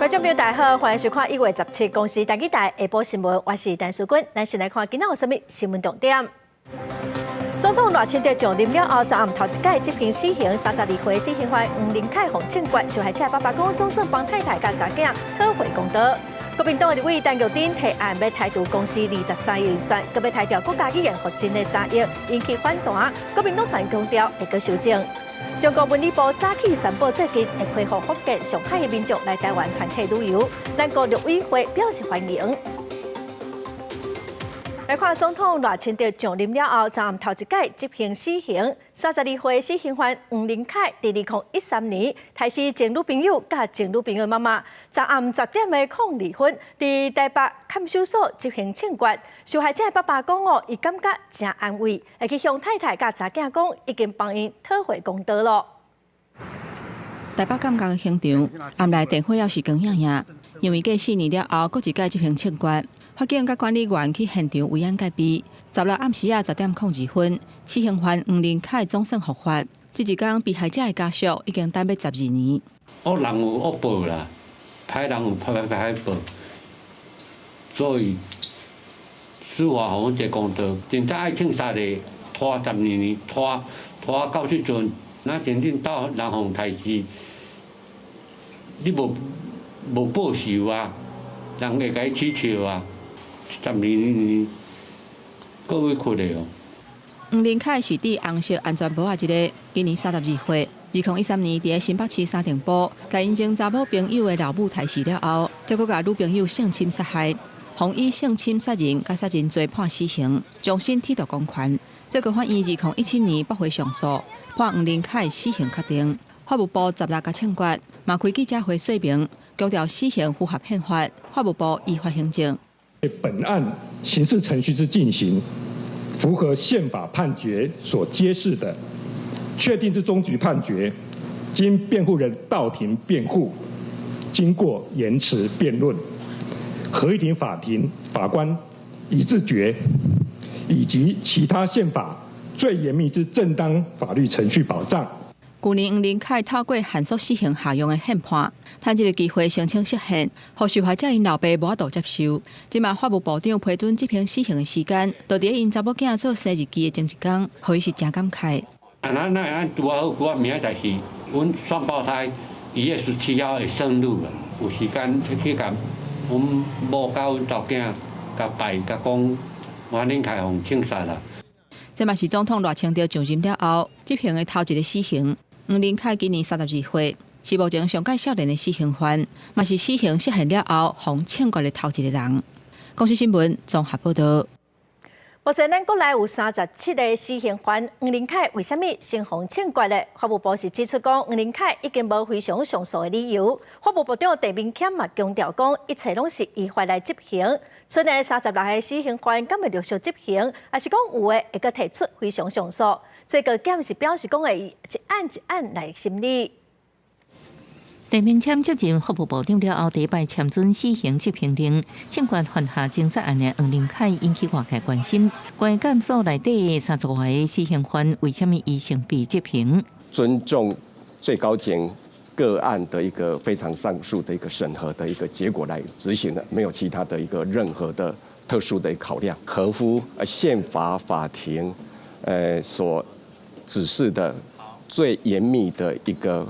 觀眾朋友大家好，歡迎收看1月17公視台語台下晡新聞，我是陳淑君。咱先來看今仔有啥物新聞重點。總統賴清德上任了後，昨暗頭一擺執行死刑，32歲死刑犯黃仁凱予槍決，受害者爸爸講總算幫太太佮查囝討回公道。國民黨的立委陳玉珍提案欲裁除公視23億預算，閣欲裁掉國家語言學進的3億，引起反彈。國民黨團強調會閣修正。中國文旅部早起宣布，最近會開放福建、上海的民眾來台灣團體旅遊，咱國陸委會表示歡迎。來看總統賴清德上任了後，昨暗頭一擺執行死刑，32歲死刑犯黃仁凱，佇2013年刣死前女朋友佮前女朋友媽媽，昨暗10點空二分，佇台北看守所執行槍決。受害者的爸爸講哦，伊感覺誠安慰，會去向太太佮查囝講，已經幫𪜶討回公道囉。台北監獄的刑場，暗內電火猶是光影影，因為過4年了後，閣一擺執行槍決。法警佮管理員去現場維安戒備。16暗時仔10點空二分，死刑犯黃仁凱總算伏法。這一工，被害者的家屬已經等欲12年。惡人有惡報啦，歹人有歹歹報，所以司法予阮一個公道。真正愛槍殺的，拖12年，拖拖到這陣，咱真正到人予刣死，你無無報仇啊，人會共你取笑啊。12年，夠委屈的哦。黃仁凱是戴紅色安全帽仔這个，今年32歲。2013年，佇新北市三重埔，共𪜶前查某朋友的老母刣死了後，才閣共女朋友性侵殺害，予以性侵殺人佮殺人罪判死刑，終審褫奪公權。最高法院2017年駁回上訴，判黃仁凱死刑確定。法務部十六共槍決，嘛開記者會說明，強調死刑符合憲法，法務部依法行政。本案刑事程序之進行，符合憲法判決所揭示的確定之終局判決，經辯護人到庭辯護，經過言詞辯論，合議庭法庭法官一致決，以及其他憲法最嚴密之正當法律程序保障。舊年黃仁凱透過限縮死刑效用的憲判，趁這个機會申請釋憲，予受害者𪜶老爸無法度接受。這馬法務部長批准執行死刑的時間，就佇𪜶查某囝做生日記的前一工，予伊是誠感慨。啊，咱那按拄好，拄仔明仔載是阮雙胞胎1月17號會生日啦，有時間去共阮某佮阮查某囝共拜，共講，黃仁凱予槍殺啦。這嘛是總統賴清德上任了後執行的頭一个死刑。黃仁凱今年32歲，是目前上蓋少年的死刑犯，嘛是死刑釋憲了後予槍決的頭一个人。公視新聞綜合報導。目前咱國內有37個死刑犯，黃仁凱為啥物先予槍決呢？法務部是指出講，黃仁凱已經無非常上訴的理由。法務部長鄭明謙嘛強調講，一切攏是依法來執行。賰的36個死刑犯敢會陸續執行，抑是講有的會閣提出非常上訴？最高檢是表示講會一案一案來審理。鄭明謙接任法務部長了後，第一擺簽准死刑執行令，槍決犯下情殺案的黃仁凱引起外界關心。關監所內底30外个死刑犯，為啥物伊先被執行？尊重最高檢個案的一個非常上訴的一個審核的一個結果來執行的，沒有其他的一個任何的特殊的考量，合乎憲法法庭所指示的最嚴密的一個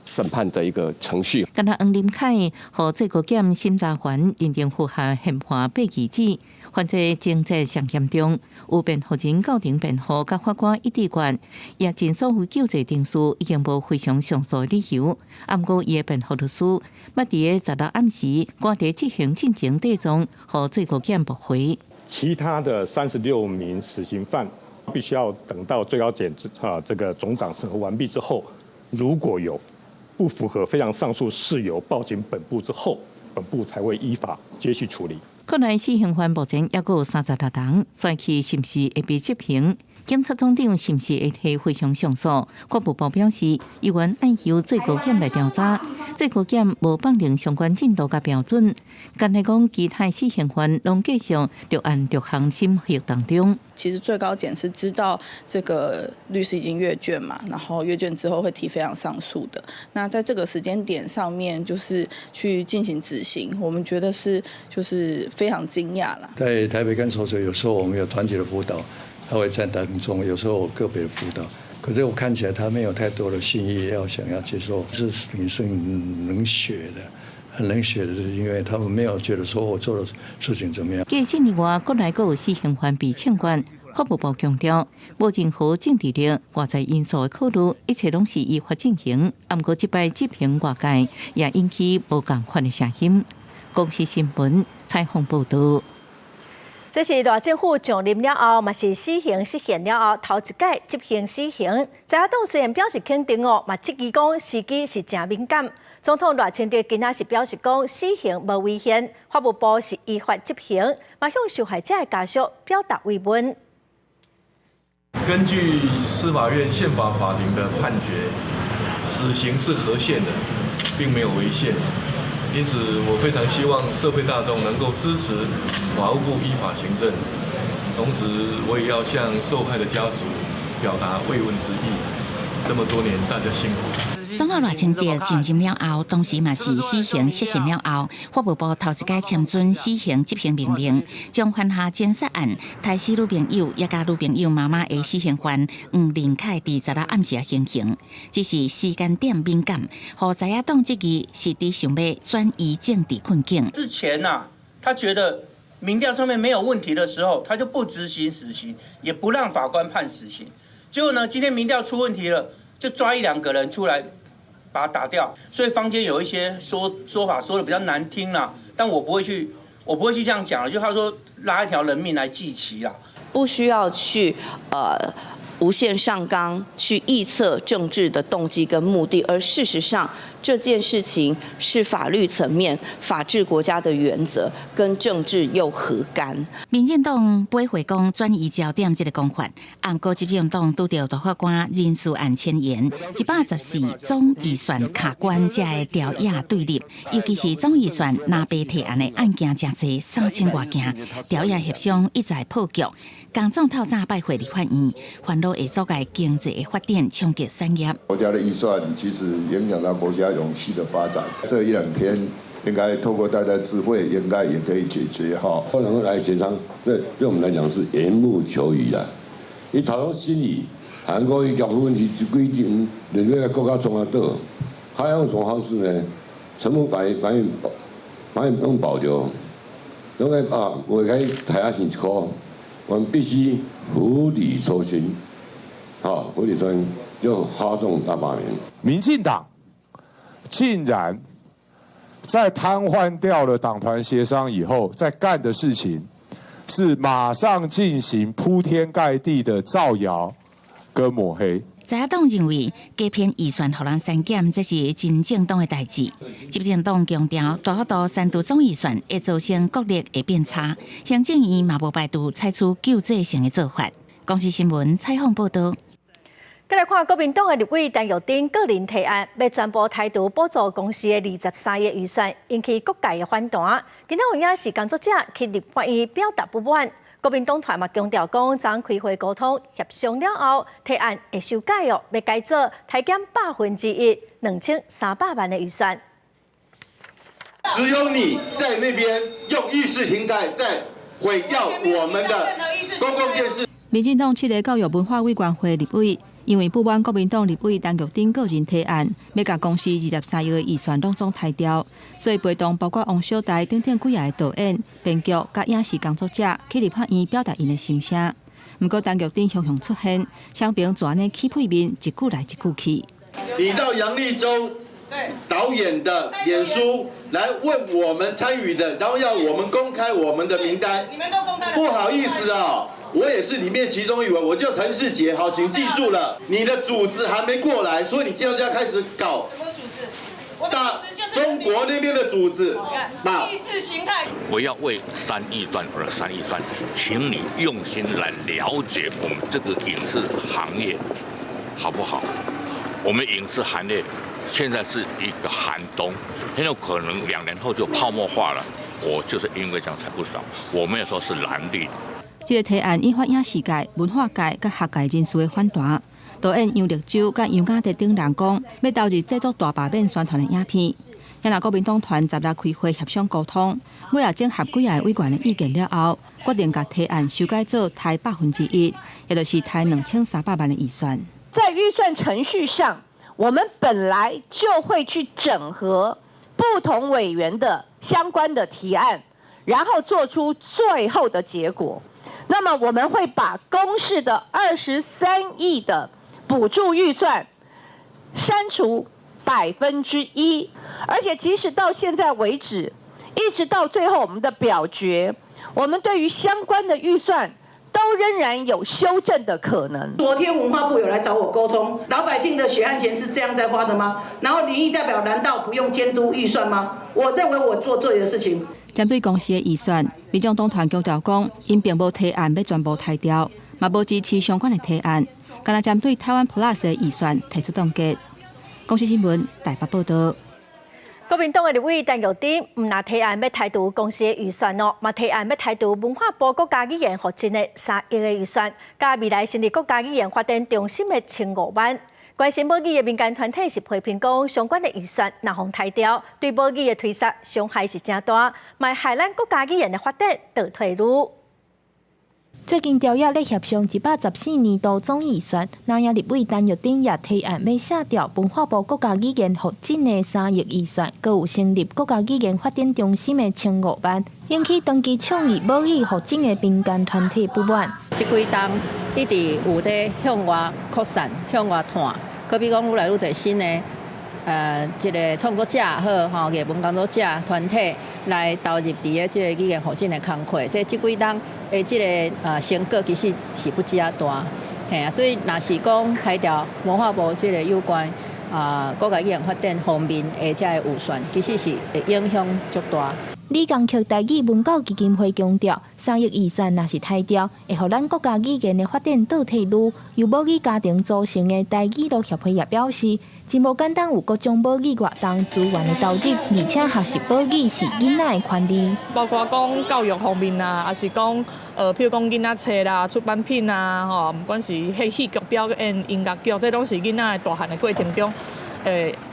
審判的一個程序。敢若黃仁凱予最高檢審查員認定符合憲法8二指，犯罪情節上嚴重，有辯護人到庭辯護，佮法官一致決，也盡所有救濟程序已經無非常上訴的理由。毋過伊的辯護律師，捌佇个16暗時趕佇執行進前締狀，予最高檢駁回。其他的36名死刑犯，必須要等到最高檢啊這個總長審核完畢之後，如果有不符合非常上訴事由報請本部之後，本部才會依法接續處理。國內死刑犯目前猶閣有36人，算起是毋是會被執行？檢察總長是毋是會提非常上訴？法務部表示，猶原愛由最高檢來調查，最高檢無放任相關進度佮標準。簡單講，其他死刑犯攏繼續著按逐項審核當中。其實最高檢是知道這個律師已經閱卷嘛，然後閱卷之後會提非常上訴的。那在這個時間點上面，就是去進行執行，我們覺得是就是非常驚訝啦。在台北看守所，有時候我們有團體的輔導，他會在當中；有時候我個別的輔導，可是我看起來他沒有太多的心意要想要接受，是挺是冷血的。很冷血的，是因為他們沒有覺得說我做的事情怎麼樣。除死以外，國內閣有死刑犯被槍決。法務部強調，無任何政治力、外在因素的考慮，一切攏是依法進行。毋過，這擺執行外界也引起無仝款的聲音。公視新聞採訪報導。這是賴政府上任了後，嘛是死刑實現了後，頭一擺執行死刑。在野黨雖然表示肯定哦，嘛質疑講時機是誠敏感。總統賴清德今仔是表示講死刑無違憲，法務部是依法執行，嘛向受害者的家屬表達慰問。根據司法院憲法法庭的判決，死刑是合憲的，並沒有違憲。因此，我非常希望社會大眾能夠支持法務部依法行政。同時，我也要向受害的家屬表達慰問之意。這麼多年，大家辛苦。總統賴清德上任了後，同時嘛是死刑實行了後，法務部頭一擺簽准死刑執行命令，將犯下情殺案、刣死女朋友也佮女朋友媽媽的死刑犯黃仁凱，佇十六暗時行刑。只是時間點敏感，予在野黨質疑是佇想欲轉移政治困境。之前啊，他覺得民調上面沒有問題的時候，他就不執行死刑，也不讓法官判死刑。結果呢，今天民調出問題了，就抓一兩個人出來，把他打掉。所以坊間有一些說法說得比較難聽啦，但我不會去這樣講。就他說拉一條人命來祭旗啦，不需要去無限上綱去臆測政治的動機跟目的，而事實上這件事情是法律層面、法治國家的原則，跟政治又何干？民進黨駁回講轉移焦點這個講法，毋過執政黨拄著大法官人事案牽延，114總預算卡關，才會朝野對立，尤其是總預算藍白提案的案件誠濟3000外件，朝野協商一再破局。江總透早拜會立法院，煩惱會阻礙經濟的發展，衝擊產業。國家的預算其實影響到國家永續的發展，這一兩天應該透過大家智慧，應該也可以解決哈。不能來協商，對我們來講是緣木求魚啊。伊頭先心裡韓國伊結婚是規定，連那個國家從來倒，他用什麼方式呢？全部把用保留，因為啊，我開台下先一箍。我們必須釜底抽薪，好，釜底抽薪就發動大罷免。民進黨竟然在癱瘓掉了黨團協商以後，在幹的事情是馬上進行鋪天蓋地的造謠跟抹黑。在野黨認為加編預算予人刪減，這是真正黨的代誌。執政黨強調，大幅度刪除總預算會造成國力會變差。行政院嘛無排除採取救濟性的做法。公視新聞採訪報導。再來看國民黨的立委陳玉珍個人提案，欲全部剔除補助公視的23億預算，引起各界的反彈。今仔有影視工作者去立法院表達不滿。國民黨團嘛強調講，昨開會溝通協商了後，提案會修改哦，欲改做削減1%，2300萬的預算。只有你在那邊用意識形態在毀掉我們的公共電視。民進黨七个教育文化委員會立委，因為不滿國民黨立委陳玉珍個人提案，欲共公視23億的預算攏總刣掉，所以陪同包括王小台等等幾个導演、編劇佮影視工作者去立法院表達𪜶的心聲。毋過陳玉珍雄雄出現，雙邊就按呢起屁面，一句來一句去。你到楊力州導演的臉書來問我們參與的，然後要我們公開我們的名單。你們都公開。不好意思啊。我也是裡面其中一員，我叫陳世杰，好，請記住了，你的組織還沒過來，所以你現在就要開始搞。什麼組織？大中國那邊的組織，意識形態。我要為刪預算而刪預算，請你用心來了解我們這個影視行業，好不好？我們影視行業現在是一個寒冬，很有可能2年後就泡沫化了。我就是因為這樣才不爽，我沒有說是藍綠。這个提案引發影視界、文化界佮學界人士的反彈。導演楊綠洲佮楊家哲等人講，欲投入製作大罷免宣傳的影片。也若國民黨團十日開會協商溝通，尾仔整合幾个委員的意見了後，決定共提案修改做刣1%，也就是刣2300萬的預算。在預算程序上，我們本來就會去整合不同委員的相關的提案，然後做出最後的結果。那麼我們會把公視的23億的補助預算刪除1%，而且即使到現在為止，一直到最後我們的表決，我們對於相關的預算都仍然有修正的可能。昨天文化部有來找我溝通，老百姓的血汗錢是這樣在花的嗎？然後民意代表難道不用監督預算嗎？我認為我做對的事情。針對公視的預算，民眾黨團強調講，𪜶並無提案欲全部刣掉，嘛無支持相關的提案，干焦針對台灣 Plus 的預算提出凍結。公視新聞台北報道。國民黨的立委陳玉珍毋但提案欲刣除公視的預算哦，嘛提案欲刣除文化部國家語言復振的3億的預算，佮未來成立國家語言發展中心的1500萬。關心母語的民間團體是批評講，相關的預算若予刣掉，對母語的推捒傷害是誠大，嘛害咱國家語言的發展倒退嚕。最近朝野咧協商114年度總預算，藍營立委陳玉珍也提案欲削掉文化部國家語言復振的3億預算，閣有成立國家語言發展中心的1500萬，引起長期倡議母語復振的民間團體不滿。這幾冬一直有咧向外擴散、向外傳，可比講愈來愈濟新的這个創作者也好，吼藝文工作者團體來投入佇个這个語言復振的工課，這幾冬的這个成果其實是不止仔大，嘿啊，所以若是講刣掉文化部這个有關國家語言發展方面的這个預算，其實是會影響足大。李江克台語文教基金會強調，3億預算若是刣掉，會予咱國家語言的發展倒退嚕。由母語家庭組成的台語路協會也表示，真無簡單有各種母語活動資源的投入，而且學習母語是囡仔的權利。包括講教育方面啊，抑是講譬如講囡仔冊啦、出版品啊，吼，毋管是彼戲劇表演、音樂劇，這攏是囡仔大漢的過程中，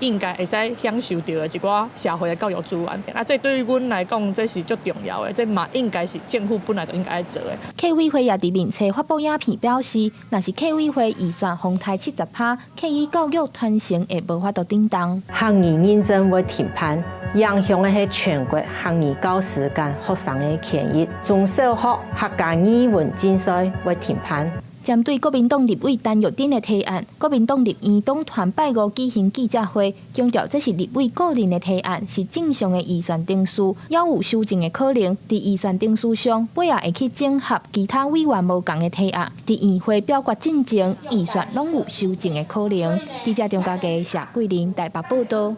應該會使享受著的一寡社會的教育資源。啊，這對於阮來講，這是足重要的，這嘛應該是政府本來就應該愛做的。客委會也佇面冊發布影片表示，若是客委會預算予刣70%，客語教育傳承會無法度振動。學語認證會停辦，影響的係全國學語教師佮學生的權益。中小學客家語文競賽會停辦。針對國民黨立委陳玉珍的提案，國民黨立院黨團拜五舉行記者會，強調這是立委個人的提案，是正常的預算程序，猶有修正的可能。佇預算程序上，尾仔會去整合其他委員無仝的提案。佇院會表決進前，預算攏有修正的可能。記者張家傑、謝桂玲台北報導。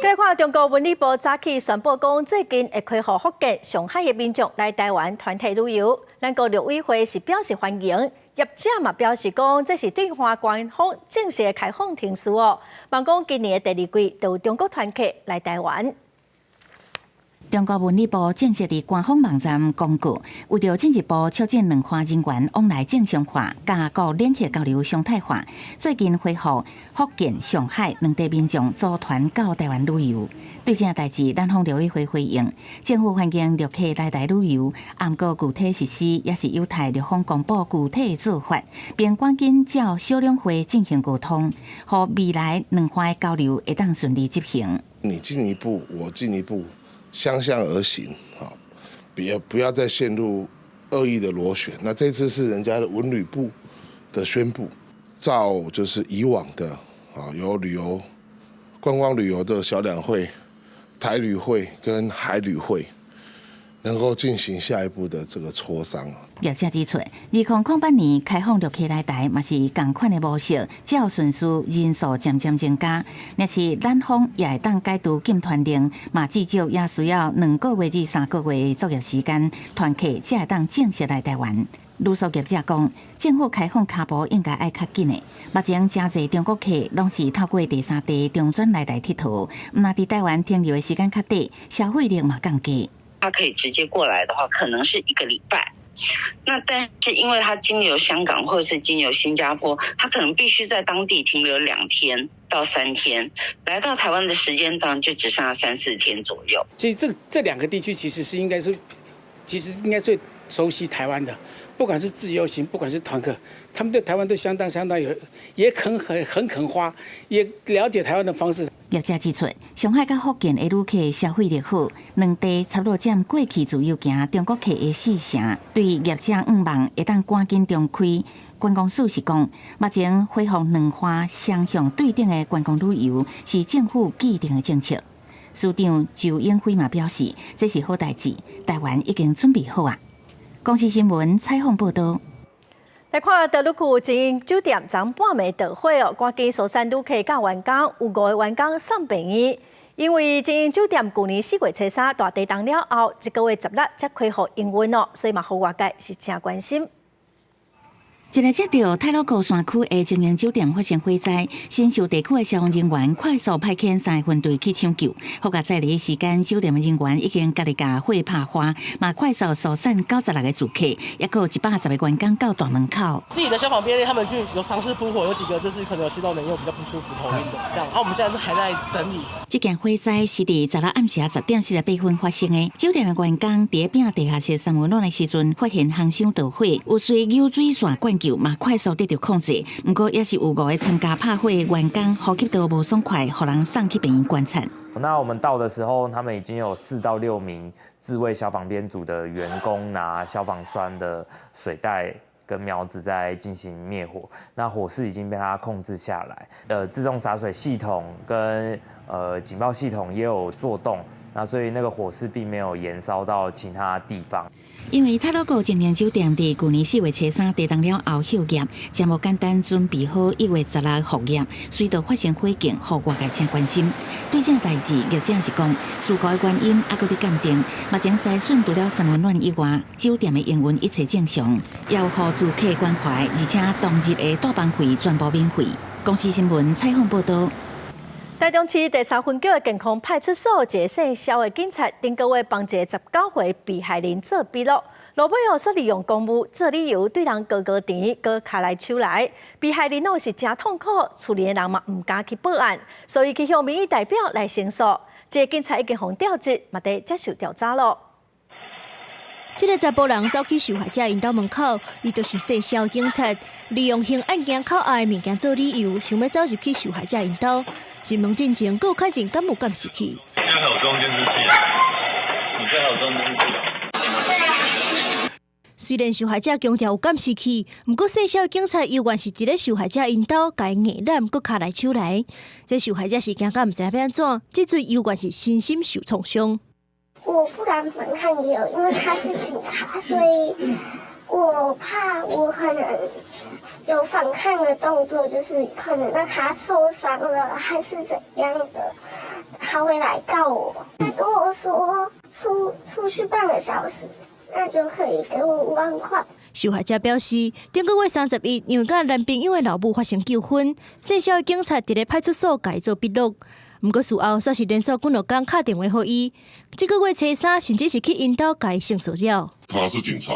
繼看中國文旅部早起宣布講，最近會開放福建、上海的民眾來台灣團體旅遊。咱國陸委會是表示歡迎，業者嘛表示講，這是對外官方正式的開放程序哦。望講今年的第二季就有中國團客來台灣。中國文旅部正式佇官方網站公告，為著進一步促進兩岸人員往來正常化，佮各領域交流常態化，最近恢復福建、上海兩地民眾組團到台灣旅遊。對這件代誌，南方陸委會回應，政府歡迎陸客來台旅遊，毋過具體實施也是有待陸方公布具體做法，並趕緊照小兩會進行溝通，予未來兩岸交流會當順利執行。你進一步，我進一步。相向而行，啊，不要再陷入惡意的螺旋。那這次是人家的文旅部的宣布，照就是以往的啊，有旅遊觀光旅遊的小兩會、台旅會跟海旅會，能夠進行下一步的這個磋商啊。業者指出，2008年開放陸客來台，嘛是仝款的模式，照順序人數漸漸增加。若是咱方也會當解除禁團令，嘛至少也需要2個月至3個月的作業時間，團客才會當正式來台灣。旅宿業者講，政府開放跤步應該愛較緊的。目前誠濟中國客攏是透過第三地中轉來台𨑨迌，毋但佇台灣停留的時間較短，消費力嘛降低。他可以直接過來的話，可能是一個禮拜。那但是因為他經由香港或者是經由新加坡，他可能必須在當地停留2天到3天，來到台灣的時間當然就只剩下三四天左右。所以這兩個地區其實是應該是，其實應該最熟悉台灣的，不管是自由行，不管是團客，他們對台灣都相當相當有，也肯很很肯花，也了解台灣的方式。業者指出，上海佮福建的旅客消費力好，兩地差不多佔過去自由行中國客的四成。對業者向望會當趕緊重開。觀光署是講，目前恢復兩岸雙向對等的觀光旅遊是政府既定的政策。司長周永輝嘛表示，這是好代誌，台灣已經準備好啊。公視新聞採訪報道。來看大陸區晶英酒店昨半暝著火哦，趕緊疏散旅客佮員工，有五个員工送病院。因為晶英酒店舊年4月初三大地動了後，這個月十六才恢復營運哦，所以嘛，予外界是誠關心。一个接著太魯閣山區的晶英酒店發生火災，新秀地區的消防人員快速派遣三個分隊去搶救。好佳哉的時間，酒店的人員已經家己共火拍花，嘛快速疏散96個住客，抑閣有110個員工到大門口。自己的消防編列，他們去有嘗試撲火，有幾個就是可能有吸到濃煙，比較不舒服、頭暈的這樣。啊，我們現在是還在整理。這件火災是佇十六暗時10點48分發生的。酒店的員工佇咧拚地下室三溫暖的時陣，發現烘箱著火，有隨流水線灌救，嘛快速得著控制。毋過，也是有五個參加拍火的員工呼吸道無爽快，予人送去病院觀察。那我們到的時候，他們已經有4到6名自衛消防編組的員工拿消防栓的水袋跟苗子在進行滅火。那火勢已經被他控制下來。自動灑水系統跟警報系統也有作動，那所以那個火勢並沒有延燒到其他地方。因為太魯閣晶英酒店佇舊年4月初三地動了後歇業，誠無簡單準備好1月16復業，隨著發生火警，予外界誠關心。對這代誌，業者是講事故的原因猶閣佇鑑定。目前資訊除了三溫暖以外，酒店的營運一切正常，也有予住客關懷，而且當日的大房費全部免費。公視新聞採訪報導。台中市第三分局的健康派出所一个姓蕭的警察，頂個月幫一个19歲被害人做筆錄，落尾哦，煞利用公務做理由對人高高甜，閣跤來手來，被害人哦是誠痛苦，厝裡的人嘛毋敢去報案，所以去向民意代表來申訴。這个警察已經予調職，嘛佇接受調查囉。這个查埔人走去受害者𪜶兜門口，伊就是姓蕭警察，利用刑案件口押的物件做理由，想欲走入去受害者𪜶兜。審問進前，閣有確認敢有監視器。你最好裝監視器，你最好裝監視器。雖然受害者強調有監視器，毋過姓蕭警察猶原是佇咧受害者𪜶兜，共伊硬攬，閣跤來手來。這受害者是驚甲毋知欲按怎，這陣猶原是身心受創傷。我不敢反抗，也有因為他是警察，所以我怕我可能有反抗的動作，就是可能讓他受傷了，還是怎樣的，他會來告我。他跟我說出去半個小時，那就可以給我5萬塊。受害者表示，頂個月31，因為佮男朋友的老母發生糾紛，姓蕭的警察佇咧派出所共伊做筆錄。毋過事後，煞是連續幾兩工敲電話予伊。這個月初三，甚至是去𪜶兜共伊性騷擾。他是警察，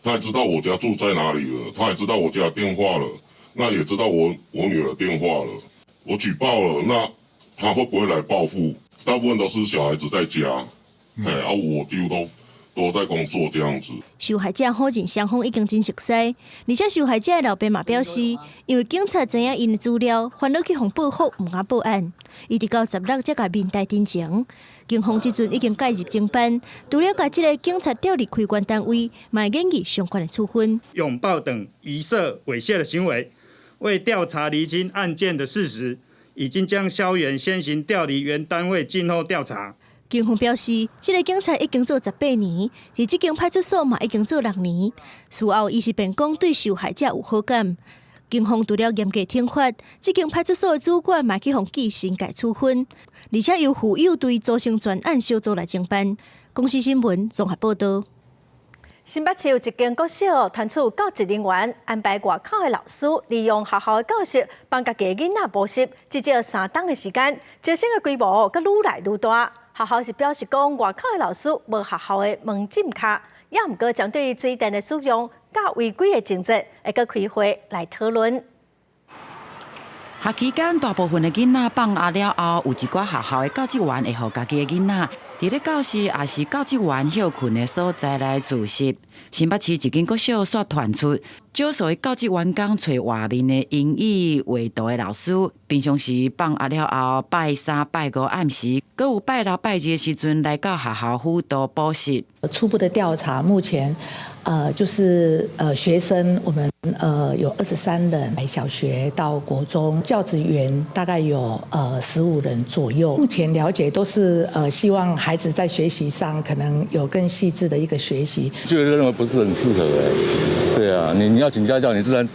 他也知道我家住在哪裡了，他也知道我家電話了，那也知道我女兒電話了。我舉報了，那他會不會來報復？大部分都是小孩子在家，哎，啊，我幾乎都在工作這樣子。受害者否認雙方已經真熟似，而且受害者的老爸嘛表示，因為警察知影𪜶的資料，煩惱去予報復，毋敢報案。伊直到十六才共面台陳情。警方這陣已經介入偵辦，除了共這个警察調離開原單位，嘛會研議相關的處分。擁抱等疑似猥褻的行為，為調查釐清案件的事實，已經將蕭元先行調離原單位，靜候調查。警方表示，這个警察已經做18年，佇這間派出所嘛已經做6年。事後，伊是辯講對受害者有好感。警方除了嚴格懲罰，這間派出所的主管嘛去予記申誡處分，而且由負有對組成專案小組來偵辦。公視新聞綜合報道。新北市有一間國小傳出教職人員安排外口的老師利用學校的教室幫家己的囡仔補習，至少3冬的時間，招生的規模閣愈來愈大。學校是表示講，外口的老師無學校的門禁卡，也毋過針對水電的使用佮違規的情節，會閣開會來討論。學期間，大部分的囡仔放學了後，有一寡學校的教職員會予家己的囡仔佇咧教室，抑是教職員歇睏的所在來自習。新北市一間國小煞傳出，少數的教職員工揣外面的英語畫圖的老師，平常時放學了後，拜三、拜五暗時，閣有拜六、拜日的時陣來到學校輔導補習。初步的調查，目前，就是學生，我們有23人，小學到國中，教職員大概有15人左右。目前了解都是希望孩子在學習上可能有更細緻的一個學習。就認為不是很適合誒，對啊，你要請家教，你自然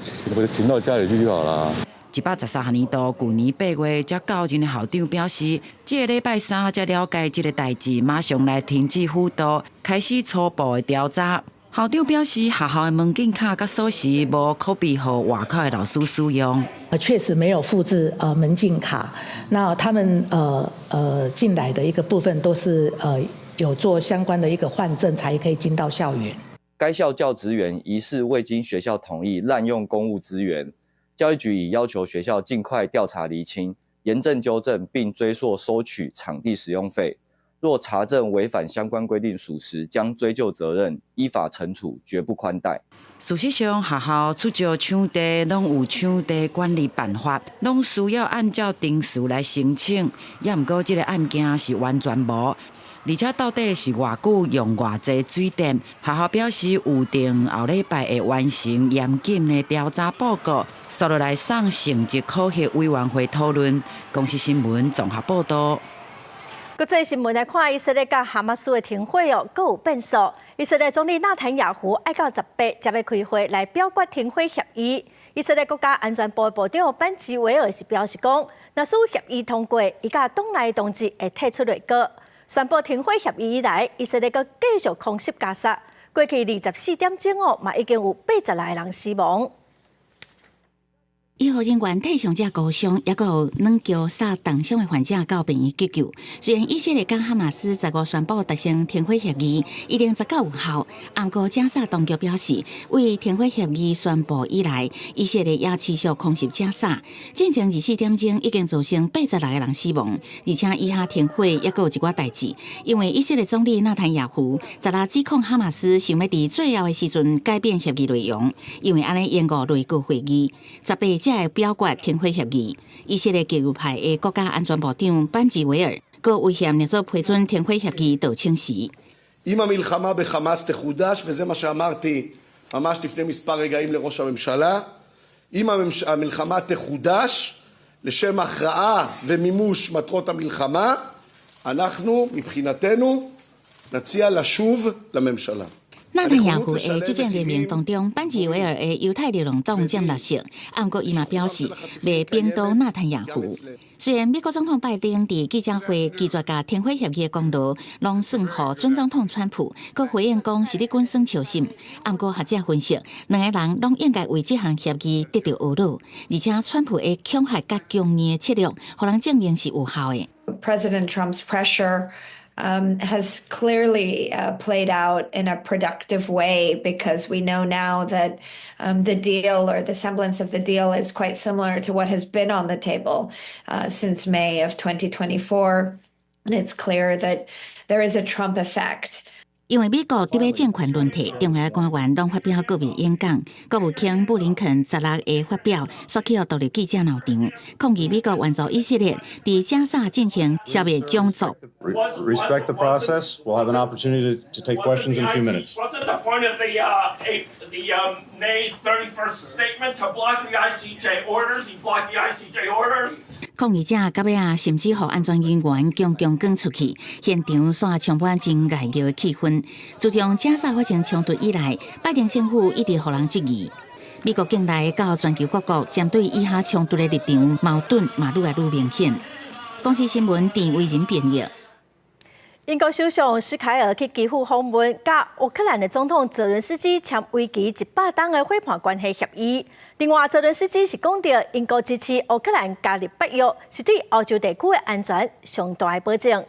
請到家裡去就好了。113學年度，舊年8月，才到任的校長表示，這个禮拜三才了解這个代誌，馬上來停止輔導，開始初步的調查。校長表示，學校的門禁卡佮鎖匙無可備予外口的老師使用。確實沒有複製門禁卡，那他們進來的一個部分都是有做相關的一個換證，才可以進到校園。該校教職員疑似未經學校同意濫用公務資源，教育局已要求學校盡快調查釐清，嚴正糾正並追溯收取場地使用費。若查證違反相關規定屬實，將追究責任，依法懲處，絕不寬待。事實上，學校出借場地攏有場地管理辦法，攏需要按照程序來申請。也毋過，這个案件是完全無，而且到底是偌久用偌濟水電？學校表示預定後禮拜會完成嚴謹的調查報告，紲落來送成績考核委員會討論。公視新聞綜合報道。國際新聞來看，以色列佮哈馬斯的停火哦，閣有變數。以色列總理納坦雅胡愛到18才欲開會來表決停火協議。以色列國家安全部部長班吉維爾是表示講，若是協議通過，伊佮黨內同志會退出內閣。宣布停火協議以來，以色列閣繼續空襲加薩。過去24點鐘哦，嘛已經有86個人死亡。醫護人員替傷者敷傷，抑閣有軟轎捒重傷的患者到病院急救。雖然以色列佮哈馬斯15宣布達成停火協議，已經19有效，毋過加薩當局表示，為停火協議宣布以來，以色列也持續空襲加薩。進前24點鐘已經造成86個人死亡，而且以哈停火抑閣有一寡代誌，因為以色列總理納坦雅胡十六指控哈馬斯想欲佇最後的時陣改變協議內容，因為按呢延誤內閣會議。18才會表決停火協議。以色列極右派的國家安全部長班吉維爾，閣威脅若做批准停火協議就請辭。 אם המלחמה בחמאס תחודש, וזה מה שאמרתי ממש לפני מספר רגעים לראש הממשלה, אם המלחמה תחודש לשם הכרעה ומימוש מטרות המלחמה, אנחנו מבחינתנו נציע לשוב לממשלה. 納坦雅胡的執政聯盟當中，班吉維爾的猶太力量黨佔六席，毋過伊嘛表示袂反倒納坦雅胡。雖然美國總統拜登佇記者會拒絕共停火協議的功勞，攏算予準總統川普，閣回應講是咧滾耍笑心。毋過學者分析，兩个人攏應該為這項協議得著懊惱，而且川普的恐嚇佮強硬的策略，予人證明是有效的。 President Trump's pressure has clearly played out in a productive way because we know now that the deal or the semblance of the deal is quite similar to what has been on the table since May of 2024. And it's clear that there is a Trump effect. 因為美國佇欲政權輪替，重要官員攏發表告別演講。國務卿布林肯十六會發表，煞去予獨立記者鬧場，抗議美國援助以色列佇加薩進行消滅種族。 Respect the process. We'll have an opportunity to take questions in a few minutes. Wasn't the point of the May 31st statement to block the ICJ orders? He blocked the ICJ orders. 抗議者到尾仔，甚至予安全人員強強趕出去，現場煞充滿真熱鬧的氣氛。自從加沙發生衝突以來，拜登政府一直予人質疑，美國境內佮全球各國針對以哈衝突的立場矛盾嘛愈來愈明顯。公視新聞鄭惟仁編譯。英國首相施凱爾去基輔訪問，佮烏克蘭的總統澤倫斯基簽為期100冬的夥伴關係協議。另外，澤倫斯基是講著英國支持烏克蘭加入北約，是對歐洲地區的安全上大的保證。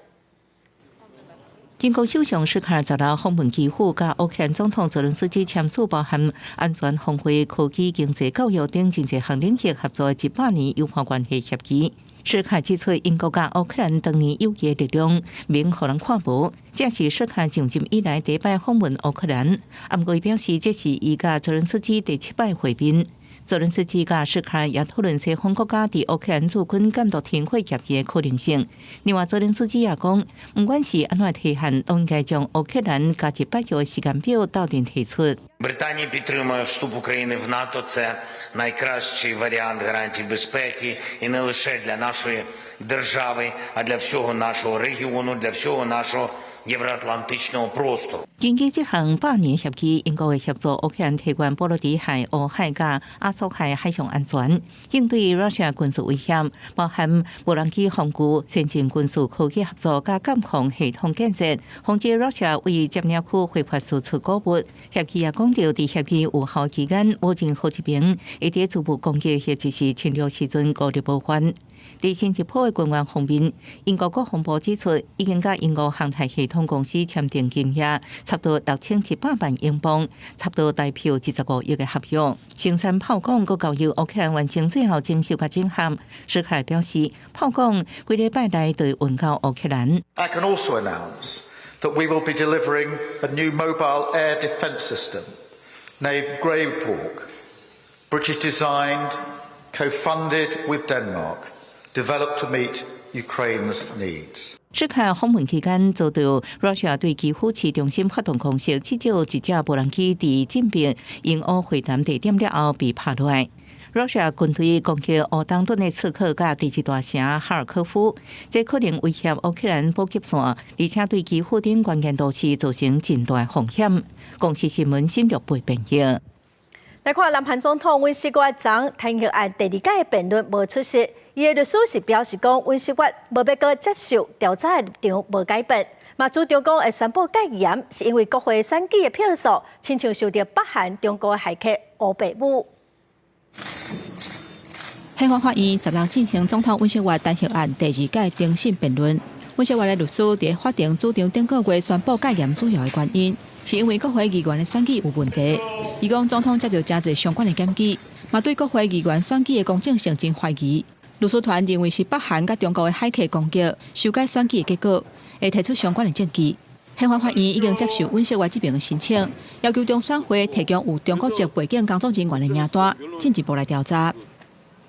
英國首相施凱爾十六訪問基輔，佮烏克蘭總統澤倫斯基簽署包含安全、防衛、科技、經濟、教育等真濟項領域合作的100年友好關係協議。施凱指出，英國佮烏克蘭當年友誼的力量，免予人看無。這是施凱上任以來第一擺訪問烏克蘭，毋過伊表示，這是伊佮澤倫斯基第七擺會面。澤倫斯基佮施凱也討論西方國家佇烏克蘭駐軍監督停火協議的可能性。另外，澤倫斯基也講，毋管是按怎提案，攏應該將烏克蘭加入北約的時間表鬥陣提出。 Британія підтримує вступ України в НАТО. Це найкращий варіант гарантій безпеки і не лише для нашої держави, а для всього нашого регіону, для всього нашого євроатлантичного простору. 根據這項百年協議，英國會協助烏克蘭提懸波羅的海、烏海佮亞速海海上安全，應對 Russia 軍事威脅，包含無人機防禦、先進軍事科技合作佮監控系統建設，防止 Russia 為佔領區非法輸出穀物。協議也講著，佇協議有效期間，無任何一邊會佇局部攻擊或者是侵略時陣孤立無援。佇新吉坡的軍援方面，英國國防部指出，已經佮英國航太系統公司簽訂金額差不多6100萬英鎊，差不多台幣25億的合約。生產炮彈閣交由烏克蘭完成最後整修佮整合。施凱表示，炮彈幾禮拜內就會運到烏克蘭。 I can also announce that we will be delivering a new mobile air defence system named Gravehawk, British designed, co-funded with Denmark, developed to meet Ukraine's needs. 施凱訪問期間遭到 Russia 對基輔市中心發動空襲，至少一架無人機佇進逼英烏會談地點了後被拍落來。Russia 軍隊攻擊烏東頓涅茨克佮第二大城哈爾科夫，這可能威脅烏克蘭補給線，而且對基輔等關鍵都市造成真大風險。公視新聞新錄播編譯。來看南韓總統尹錫悅昨彈劾案第二屆辯論無出席，伊的律師是表示講，尹錫悅無欲閣接受調查的立場無改變，嘛主張講會宣布戒嚴，是因為國會選舉的票數親像受著北韓、中國的駭客烏白舞。憲法法院十六進行總統尹錫悅彈劾案第二屆庭審辯論。尹錫悅的律師佇法庭主張頂個月宣布戒嚴主要的原因，是因為國會議員的選舉有問題。伊講總統接著誠濟相關的檢舉，嘛對國會議員選舉的公正性真懷疑。律師團認為是北韓佮中國的駭客攻擊，修改選舉的結果，會提出相關的證據。憲法法院已經接受尹錫悅這邊的申請，要求中選會提供有中國籍背景工作人員的名單，進一步來調查。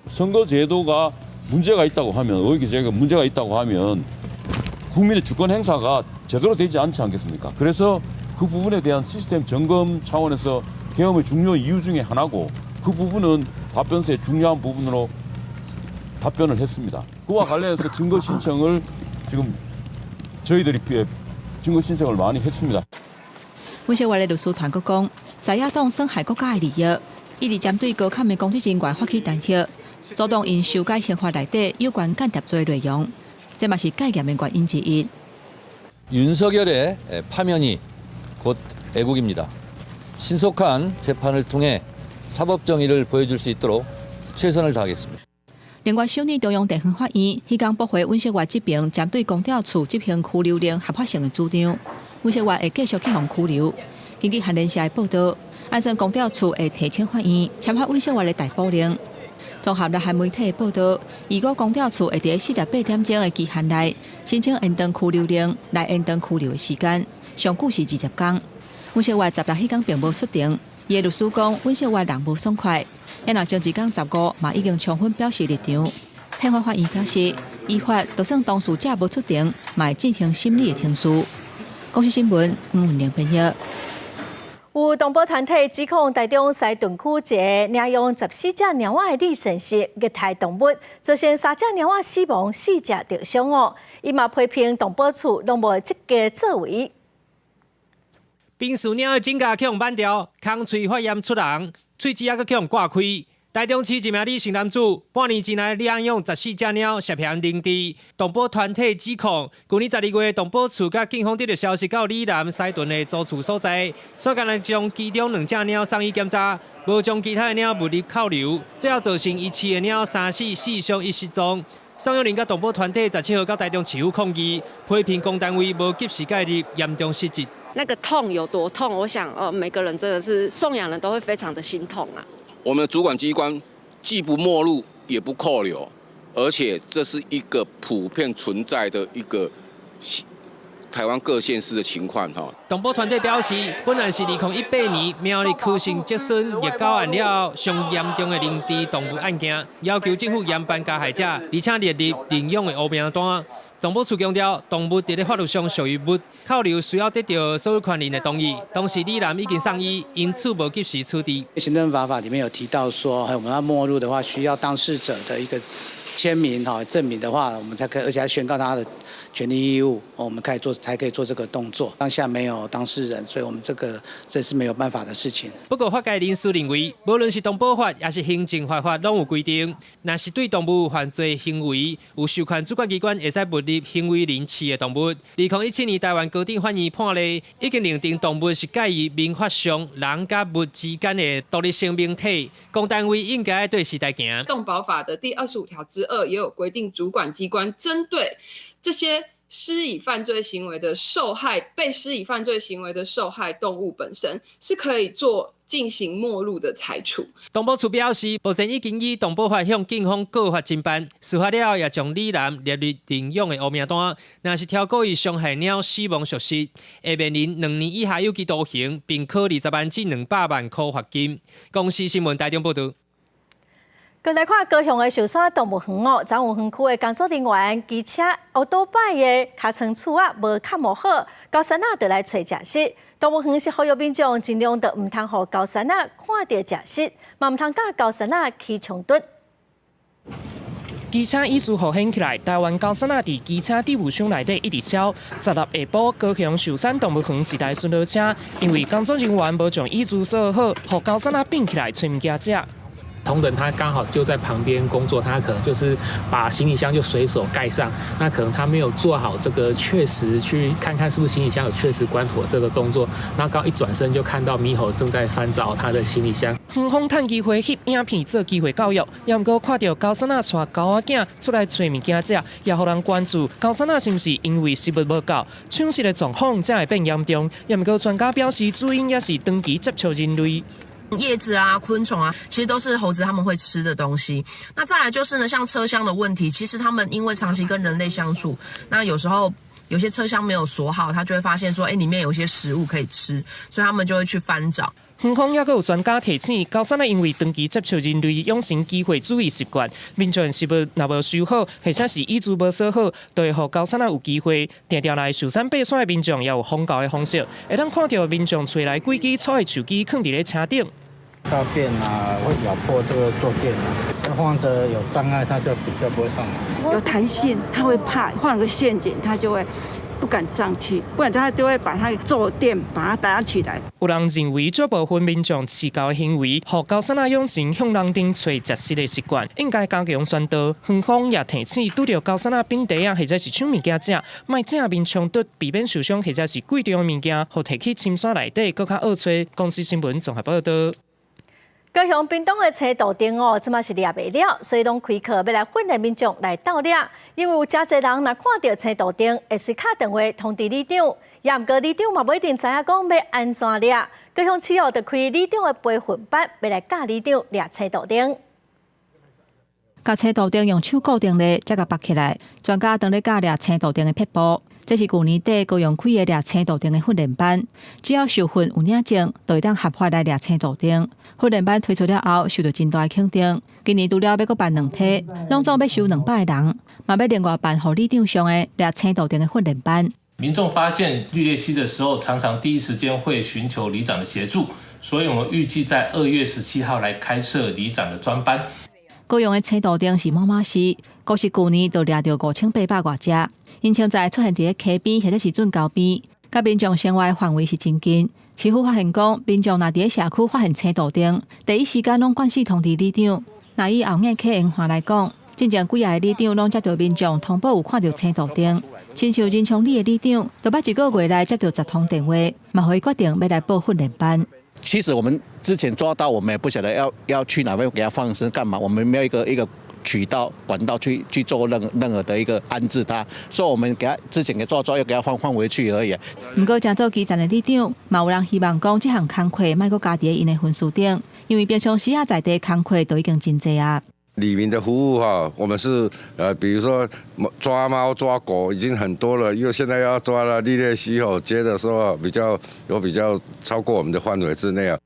선거제도가 문제가 있다고 하면 의혹이 문제가 있다고 하면 국민의 주권 행사가 제대로 되지 않지 않겠습니까? 그래서 그 부분에 대한 시스템 점검 차원에서 계엄의 중요 이유 중에 하나고 그 부분은 답변서의 중요한 부분으로 답변을 했습니다. 그와 관련해서 증거 신청을 지금 저희들이 증거 신청을 많이 했습니다. 尹錫悅的律師團閣講，在野黨損害國家的利益，一直針對高坎的公職人員發起彈劾，阻擋𪜶修改憲法內底有關間諜罪內容，這嘛是戒嚴的原因之一。 윤석열의 파면이 곧 애국입니다. 신속한 재판을 통해 사법 정의를 보여줄 수 있도록 최선을 다하겠습니다. 另外，首爾中央地方法院彼工駁回尹錫悅這邊針對公調處執行拘留令合法性的主張，尹錫悅會繼續去予拘留。根據韓聯社的報道，按算公調處會提請法院簽發尹錫悅的逮捕令。綜合南韓媒體的報道，預估公調處會佇48點鐘的期限內申請延長拘留令，來延長拘留的時間，上久是20天。尹錫悅十六彼工並無出庭，伊的律師講，尹錫悅人無爽快。也若前一工15嘛已經充分表示立場。憲法法院表示，依法就算當事者無出庭，嘛會進行審理的程序。公視新聞黃文玲編譯。有動保團體指控台中西屯區一个領養14隻貓仔的李先生虐待動物，造成三隻貓仔死亡、四隻著傷哦。伊嘛批評動保處攏無積極作為。平時貓的指甲去予挽掉，空喙發炎出紅，喙齒猶閣去予割開。台中市一名李姓男子，半年前來領養14隻貓，涉嫌凌遲。動保團體指控，舊年12月，動保處佮警方得著消息，到李男西屯的租厝所在，煞干焦將其中兩隻貓送醫檢查，無將其他的貓物入扣留，最後造成伊飼的貓三死四傷一失蹤。送養人佮動保團體17號到台中市府抗議，批評公單位無及時介入，嚴重失職。那個痛有多痛？我想，哦，每個人真的是送養人都會非常的心痛啊。我們的主管機關既不沒入也不扣留，而且這是一個普遍存在的一個台灣各縣市的情況。哈，動保團體表示，本案是2018年苗栗柯姓侄孫虐狗案了後，上嚴重的凌遲動物案件，要求政府嚴辦加害者，而且列入領養的烏名單。動保處強調，動物佇咧法律上屬於物，扣留需要得著所有權人的同意。當時李男已經送醫，因此無及時處置。行政法法裡面有提到說，我們要沒入的話，需要當事者的一個簽名哈證明的話，我們才可以，而且還宣告他的權利義務，我們可以做，才可以做這個動作。當下沒有當事人，所以我們這個這是沒有辦法的事情。不過，法界人士認為，無論是動保法抑是行政罰法，攏有規定，若是對動物犯罪行為，有授權主管機關會使沒入行為人飼的動物。2017年台灣高等法院判例，已經認定動物是介於民法上人佮物之間的獨立生命體，公單位應該對時代行。動保法的第25條之2也有規定，主管機關針對這些施以犯罪行為的受害、被施以犯罪行為的受害動物本身是可以做進行沒入的裁處。動保處表示，目前已經以動保法向警方告發偵辦，事發了後也將李男列入領養的烏名單。若是超過伊傷害貓死亡屬實，會面臨2年以下有期徒刑，並科20萬至200萬箍罰金。公視新聞台中報導。閣來看高雄的壽山動物園哦，昨昏園區的工作人員騎車烏多擺的尻川厝仔無崁無好，高山仔就來揣食物。動物園是呼籲民眾盡量就毋通予高山仔看著食食，嘛毋通佮高山仔起衝突。機車椅子予掀起來，台灣高山仔佇機車置物箱內底一直敲。16下晡，高雄壽山動物園一台巡邏車，因為工作人員無將椅子鎖好，予高山仔變起來揣物件食。同仁他剛好就在旁邊工作，他可能就是把行李箱就隨手蓋上，那可能他沒有做好這個確實去看看是不是行李箱有確實關妥這個動作，那剛一轉身就看到獼猴正在翻找他的行李箱。園方趁機會翕影片做機會教育，也毋過看著高山仔帶狗仔囝出來揣物件食，也予人關注高山仔是毋是因為食物無夠，搶食的狀況才會變嚴重。也毋過專家表示，主因也是長期接觸人類。葉子啊，昆蟲啊，其實都是猴子他們會吃的東西。那再來就是呢，像車廂的問題，其實他們因為長期跟人類相處，那有時候有些車廂沒有鎖好，他就會發現說，哎，裡面有些食物可以吃，所以他們就會去翻找。園方也閣有專家提醒，高山仔因為長期接觸人類，養成機會主義習慣，民眾食物若無收好，或者是椅子無鎖好，就會予高山仔有機會。定定來壽山爬山的民眾也有防猴的方式，會當看著民眾揣來幾支粗的樹枝，囥佇咧車頂。大便啊，會咬破這個坐墊啊，放著有障礙，它就比較不會上來。有彈性，它會怕，放個陷阱，它就會不敢上去，不然它就會把它坐墊把它打起來。有人認為，這部分民眾飼猴的行為，予高山仔養成向人頂揣食食的習慣，應該加強宣導。園方也提醒，拄著高山仔反袋仔或者是搶物件食，莫正面衝突，避免受傷或者是貴重的物件，予提去深山內底，閣較惡揣。公視新聞綜合報導。高雄屏東的青杜燈哦，這馬是掠袂了，所以攏開課欲來訓練民眾來鬥掠。因為有誠濟人若看著青杜燈，會隨敲電話通知里長，也毋過里長嘛無一定知影講欲按怎掠。高雄市哦，就開里長的培訓班，欲來教里長掠青杜燈。共青杜燈用手固定咧，才共縛起來。專家當咧教掠青杜燈的撇步。這是舊年底高雄開的掠青杜燈的訓練班，只要受訓有領證，就會當合法來掠青杜燈。訓練班推出了後，受到真大的肯定。今年除了欲閣辦兩梯，攏總欲收200個人，嘛欲另外辦予里長上的掠青杜燈的訓練班。民眾發現綠鬣蜥的時候，常常第一時間會尋求里長的協助，所以我們預計在2月17號來開設里長的專班。高雄的青杜鵑是猛獁獅，光是舊年就掠著5800外隻，𪜶常在出現佇咧溪邊或者是圳溝邊，佮民眾生活的範圍是真近。市府發現講，民眾若佇咧社區發現青杜鵑，第一時間攏慣勢通知里長。若以後眼溪延環來講，進前幾仔个里長攏接著民眾通報有看著青杜鵑，親像仁昌里的里長，就捌一個月內接著10通電話，嘛予伊決定欲來報訓練班。其實我們之前抓到，我們也不曉得要去哪邊給他放生幹嘛，我們沒有一個渠道管道去做任何的一個安置他，所以我們給他之前給抓抓，又給他放回去而已。毋過，誠做基層的里長，嘛有人希望講，這項工課莫閣加佇𪜶的分數頂，因為平常時啊在地工課都已經真濟啊。里民的服務哈，我們是比如說抓貓抓狗已經很多了，因為現在要抓了綠鬣蜥哦，覺得說比較超過我們的範圍之內啊。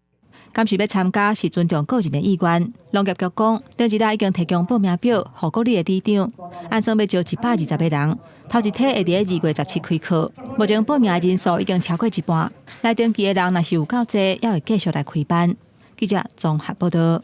敢是欲參加是尊重個人的意願。農業局講，頂一日已經提供報名表，予各里的里長，按算欲招120個人，頭一梯會佇咧2月17開課。目前報名的人數已經超過一半，來登記的人若是有夠濟，猶會繼續來開班。記者綜合報道。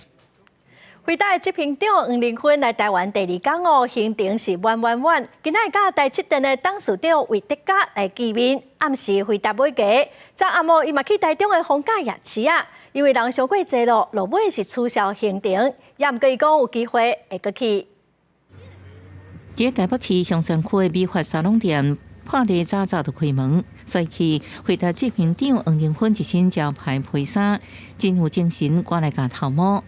輝達的執行長黃仁勳來台灣第二工哦，行程是滿滿滿。今仔日佮台積電的董事長魏哲家來見面，暗時輝達買雞。昨暗哦，伊嘛去台中的逢甲夜市啊，因為人傷過濟咯，落尾是取消行程。也毋過伊講有機會會閣去。佇台北市松山區的美髮沙龍店，破例早早就開門，所以輝達執行長黃仁勳一身招牌皮衫，真有精神，趕來剪頭毛。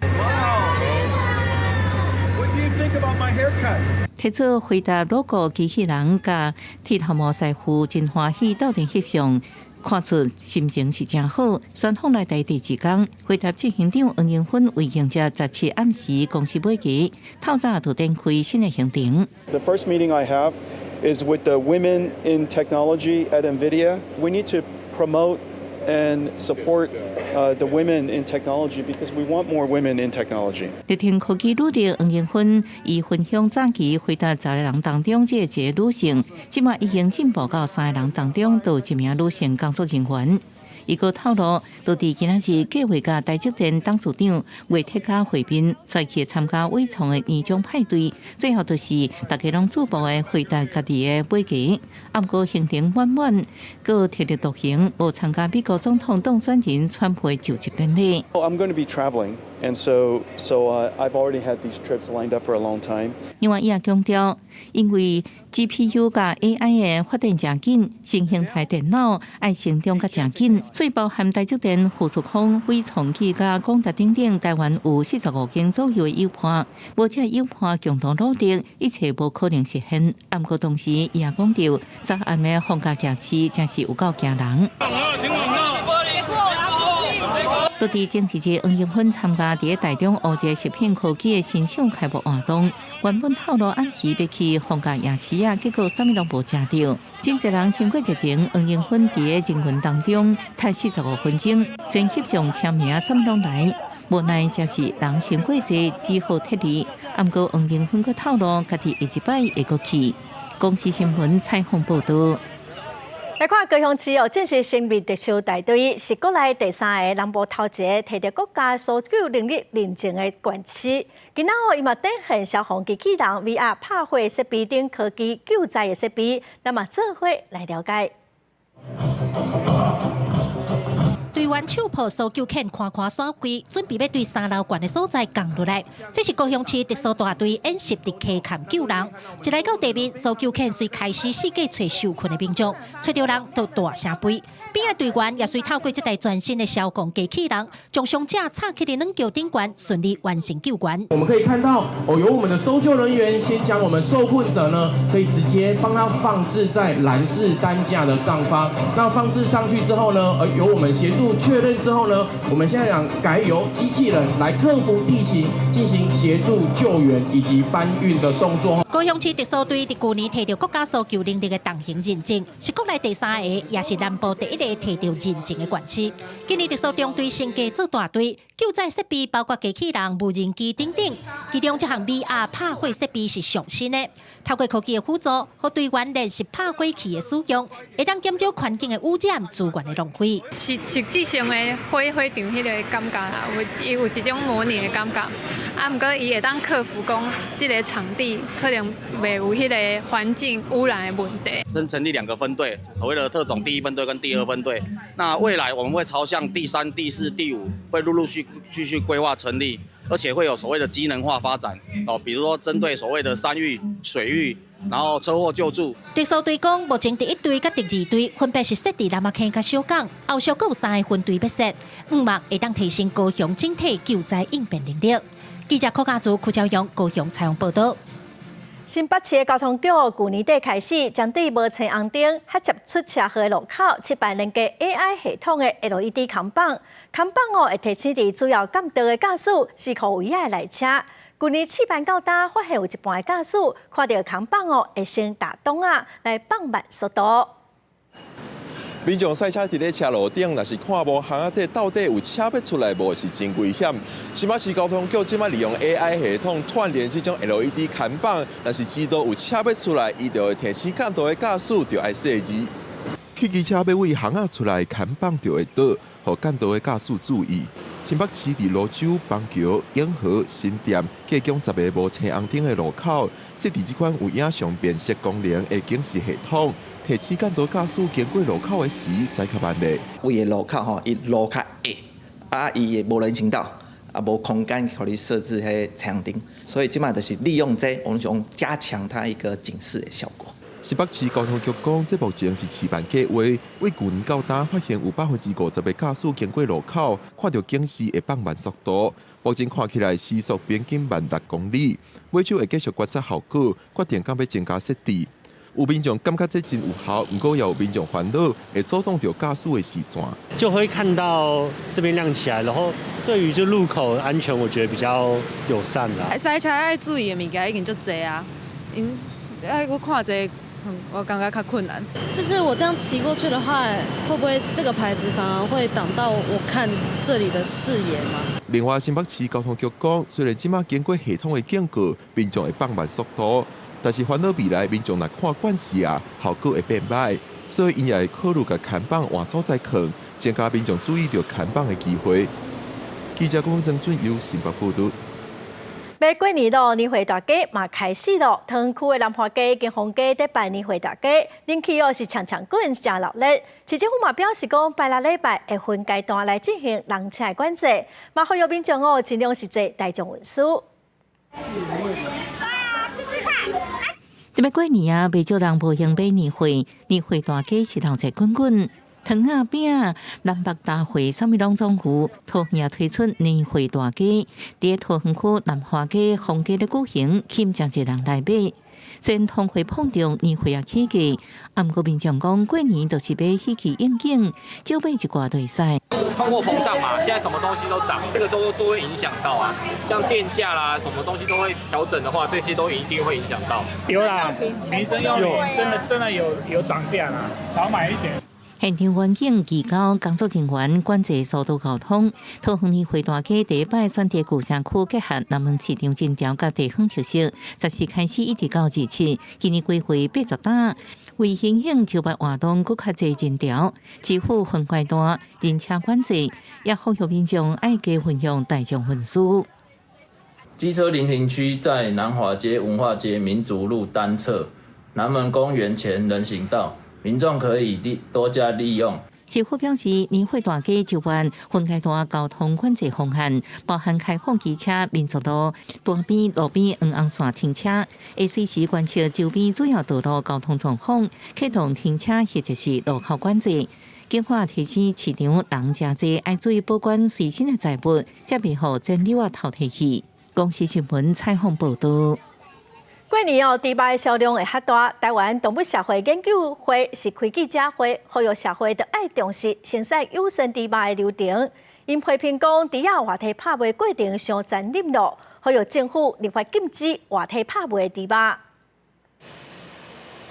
What do you think about my haircut? 提出輝達 logo 機器人佮剃頭毛師傅真歡喜鬥陣翕相，看出心情是誠好。雙方來台第二工，輝達執行長黃仁勳為迎接17暗時公司買雞，透早就展開新的行程。 The first meeting I have is with the women in technology at NVIDIA. We need to promote and support the women in technology because we want more women in technology. 力挺科技女力黃仁勳，伊分享早期輝達10個人當中，這一個女性，這馬已經進步到三個人當中，都有一名女性工作人員。伊閣透露，就佇今仔日計劃佮台積電董事長魏哲家會面，再去參加緯創的年終派對，最後就是大家攏注目的輝達家己的買雞。啊，毋過行程滿滿，閣特立獨行，無參加美國總統當選人川普的就職典禮。 Oh, I'm going to be traveling, and so I've already had these trips lined up for a long time. 另外，伊也強調，因為 GPU 佮 AI 的發展誠緊，新形態電腦愛成長較誠緊，所以包含台積電、富士康、緯創及佮廣達等等，台灣有45間左右的友伴，無這友伴共同努力，一切無可能實現。啊，毋過同時，伊也講著，昨暗的逢甲夜市真是有夠驚人。就佇前一日，黃仁勳參加佇台中烏一個食品科技的新廠開幕活動，原本透露暗時欲去逢甲夜市啊，結果啥物攏無食著。真濟人傷過熱情，黃仁勳佇咧人群當中褪45分鐘，先翕相簽名，啥物攏來。無奈真是人傷過濟，只好撤離。啊，毋過黃仁勳閣透露，家己下一擺會閣去。公視新聞採訪報導。來看高雄市哦，正式成立特搜大隊，是國內第三個南部頭一个提著國家搜救能力認證的縣市。今仔哦，伊嘛展現消防機器人 VR 拍火設備等科技救災的設備，咱嘛做伙來了解。隊員手抱搜救犬緩緩散開，準備欲對三樓懸的所在降落來。這是高雄市特搜大隊演習佇溪崁救人，一來到地面，搜救犬隨開始四界揣受困的民眾，揣著人就大聲吠。邊仔隊員也隨透過這台全新的消防機器人，將傷者插起佇軟橋頂懸，順利完成救援。我們可以看到，哦，由我們的搜救人員先將我們受困者呢，可以直接幫他放置在攬式擔架的上方。那放置上去之後呢，由我們協助確認之後呢，我們現在講改由機器人來克服地形，進行協助救援以及搬運的動作。高雄市特搜隊佇舊年提著國家搜救能力的重型認證，是國內第三个，也是南部第一个提著認證的縣市。今年特搜中隊升格做大隊，救災設備包括機器人、無人機等等，其中這項 VR 拍火設備是上新的。透過科技的輔助，予隊員練習拍火器的使用，會當減少環境的污染、資源的浪費。實實際上的火場彼个感覺啦，有一種模擬的感覺。啊，毋過伊會當克服講這个場地可能袂有彼个環境污染的問題。先成立兩個分隊，所謂的特種第一分隊跟第二分隊。那未來我們會朝向第三、第四、第五，會陸陸續續續規劃成立，而且會有所謂的機能化發展哦，比如說針對所謂的山域、水域，然後車禍救助。特搜隊講，目前第一隊佮第二隊分別是設佇南仔坑佮小港，後續閣有三个分隊欲設，向望會當提升高雄整體救災應變能力。記者柯家祖、柯昭陽高雄採訪報導。新北市的交通局舊年底開始，針對無青紅燈、較捷出車禍的路口，設擺連結 AI 系統的 LED 看板，看板哦會提醒佇主要幹道的駕駛視乎位仔來車。舊年試辦到今，發現有一半的駕駛看著看板哦，會先打擋仔來放慢速度。民眾駛車佇咧車路頂，若是看無巷仔底到底有車欲出來無，是真危險。新北市交通局這擺利用 AI 系統串聯這種 LED 看板，若是知道有車欲出來，伊就會提醒駕道的駕駛著愛細膩。汽機車欲對巷仔出來，看板就會倒，予駕道的駕駛注意。新北市佇蘆洲、板橋、永和、新店，計共十个無青紅燈的路口，設置這款有影像辨識功能的警示系統。提醒駕道駕駛經過路口的時，駛較慢咧。位的路口吼，伊路較狹，啊，伊的無人行道，啊，無空間予你設置彼青紅燈，所以這擺就是利用這個，我們想加強它一個警示的效果。新北市交通局講，這目前是試辦計劃，對舊年到今發現有50%的駕駛經過路口，看著警示會放慢速度。目前看起來時速平均慢6公里，尾手會繼續觀察效果，決定敢欲增加設置。有民眾感覺這真有效，毋過也有民眾煩惱，會阻擋著駕駛的視線。就會看到這邊亮起來，然後對於這路口安全，我覺得比較友善啦。駛車愛注意的物件已經足濟啊，𪜶愛閣看這個，我感覺較困難。就是我這樣騎過去的話，會不會這個牌子反而會擋到我看這裡的視野嗎？另外，新北市交通局講，雖然這擺經過系統的警告，民眾會放慢速度。但是煩惱未來民眾若看慣勢啊，效果會變䆀，所以𪜶也會考慮共看板換所在囥，增加民眾注意著看板的機會。記者郭曾俊佑新北報導。欲過年囉，年貨大街嘛開始囉。桃園區的南華街、金鳳街佇辦年貨大街，人氣哦是搶搶滾，誠熱鬧。市政府嘛表示講，拜六禮拜會分階段來進行人車管制，嘛呼籲民眾哦盡量是坐大眾運輸。這擺過年啊，袂少人無閒買年貨，年貨大街是人濟滾滾，糖仔餅、南北大會，啥物攏總有。桃園也推出年貨大街，佇桃園區南華街、鳳街咧舉行，吸引誠濟人來買。雖然通貨膨脹，年貨也起價，啊，毋過民眾講過年就是欲喜氣應景，少買一寡就會使。通貨膨脹嘛，現在什麼東西都漲，這個都會影響到啊。像電價啦，什麼東西都會調整的話，這些都一定會影響到。有啦，民生用品真的真的有漲價啦，少買一點。現場員警、義工、工作人員管制疏導交通。桃園年貨大街第一擺選佇舊城區，結合南門市場人潮佮地方特色，14開始一直到27，今年規劃80擔，為迎慶招牌活動，閣較濟人潮，市府分階段人車管制，也呼籲民眾愛加運用大眾運輸。機車臨停區在南華街、文化街、民族路單側，南門公園前人行道。民眾可以利多加利用。市府表示，年貨大街就辦分階段交通管制方案，包含開放機車、民族路、大邊路邊黃紅線停車，會隨時觀測周邊主要道路交通狀況，啟動停車或者是路口管制。警方提醒市場人誠濟，愛注意保管隨身的財物，才袂予錢溜仔偷提去。公視新聞採訪報導。過年哦，豬肉的銷量會較大。臺灣動物社會研究會是開記者會，呼籲社會著愛重視生產野生豬肉的流程。𪜶批評講，豬仔活體拍賣過程傷殘忍囉，呼籲政府立法禁止活體拍賣的豬肉。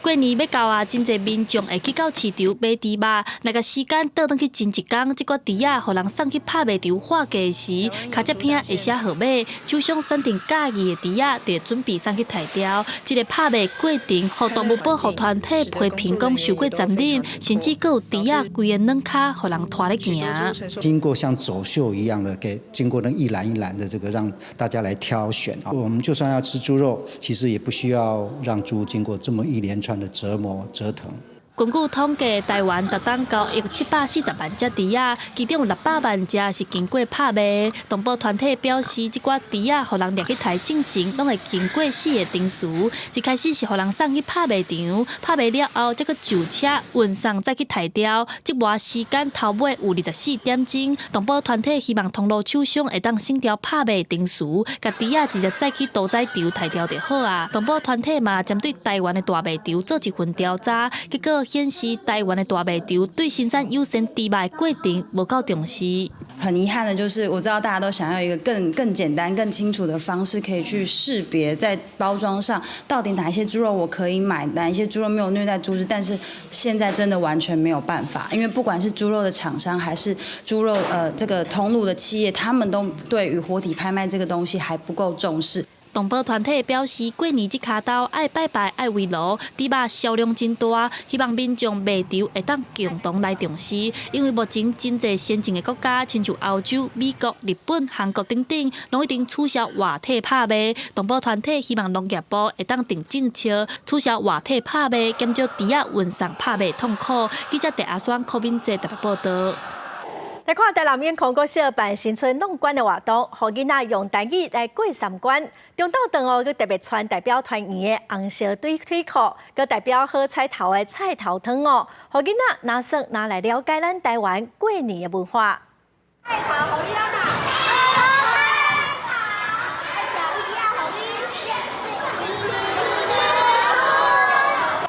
過年欲到啊，真濟民眾會去到市場買豬肉。若共時間倒轉去前一工，這寡豬仔予人送去拍賣場劃價時，跤跡邊會寫號碼，廠商選定佮意的豬仔，就準備送去刣掉。這個拍賣過程，予動物保護團體批評講傷過殘忍，甚至閣有豬仔規个軟跤予人拖咧行。經過像走秀一樣的，給經過那一欄一欄的這個，讓大家來挑選。我們就算要吃豬肉，其實也不需要讓豬經過這麼一連串的折磨折騰。根據統計，台灣逐冬交易740萬隻豬仔，其中有600萬隻是經過拍賣。動保團體表示，這寡豬仔予人掠去刣進前，攏會經過四个程序。一開始是予人送去拍賣場，拍賣了後，才閣上車運送，再去刣掉。這磨時間頭尾有24點鐘。動保團體希望通路廠商會當省掉拍賣程序，共豬仔直接載去屠宰場刣掉就好啊。動保團體嘛，針對台灣的大賣場做一份調查，結果顯示台灣的大賣場對生產友善豬肉的過程無夠重視。很遺憾的就是，我知道大家都想要一個更簡單、更清楚的方式，可以去識別在包裝上到底哪一些豬肉我可以買，哪一些豬肉沒有虐待豬隻。但是現在真的完全沒有辦法，因為不管是豬肉的廠商，還是豬肉這個通路的企業，他們都對於活體拍賣這個東西還不夠重視。動保團體表示，過年這跤晝愛拜拜、愛圍爐，豬肉銷量真大，希望民眾賣場會當共同來重視。因為目前真濟先進的國家，親像歐洲、美國、日本、韓國等等，攏已經取消活體拍賣。動保團體希望農業部會當定政策，取消活體拍賣，減少豬仔運送拍賣痛苦。記者鄭阿雙、柯敏哲台北報導。來看台南永康國小辦新春挵關的活動，予囡仔用台語來過三關。中晝頓哦，閣特別穿代表團圓的紅色短腿褲，閣代表好彩頭的菜頭湯哦，予囡仔若耍若來了解咱台灣過年的文化。菜頭予你啦！